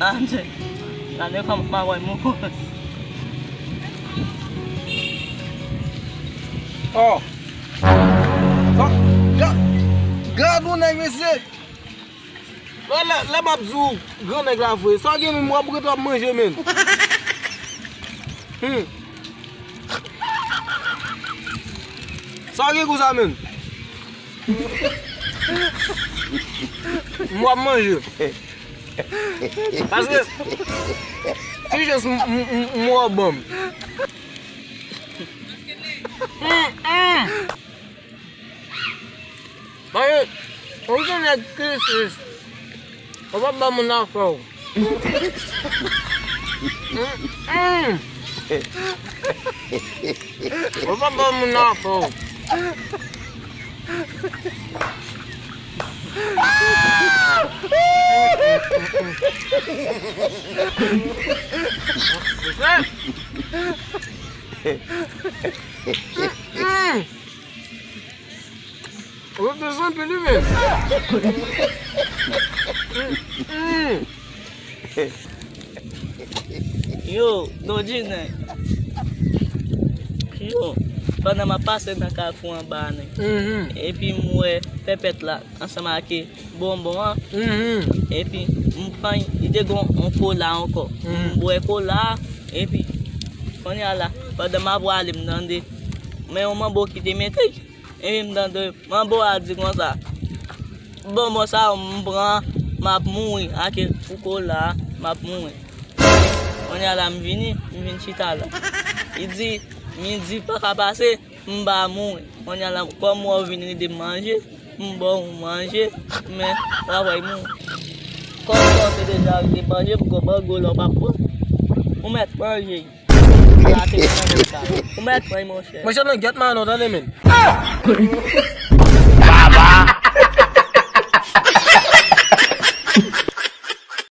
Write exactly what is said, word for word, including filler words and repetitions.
Ah, Dye. Gade kòman m ap wè moun. Oh. Sa, ga-, gad yon nèg, mesye. Lè, lè, lè m ap di w, gran nèg la vre. Sa w gen menm, w ap rete w ap manje, menn. Hmm. Sa w gen kou sa, menn? M w ap manje. Paske, ki jès m, m, m, m w ap ban m? Mm, mm. Paske, ou se nèg ki tris. Ou pa ban moun afè w. Mm, mm. Ou pa ban moun afè w. Mm, mm. Ou te santi li menm. Mm, mm. Yo, Dodjinè. Yo, pandan m ap pase nan kafou anba a, nèg. Mhm. Epi m wè Pèpèt la ansanm ak Bonbon an. Mhm. Epi m pran, li te gen yon kola ankò. Mhm. M bwè kola a, epi kounye a la, pandan m ap prale, m tande men yon manbo ki te mete. Epi m tande manbo a di konsa, "Bonbon sa yo m pran, m ap mouri, ake pou kola a, m ap mouri." Kounye a la m vini, m vin chita la. Li di, midi pa ka pase, m pa mouri. Kounye a la, kòm wè w vin rele m manje, m ba w manje, men w ap wè mouri. Kòm sa w te deja rele m manje, m gon mango la w p ap pran. Ou mèt manje. Ou mèt pran, monchè. Monchè, nan gyèt manon, tande, men. Baba!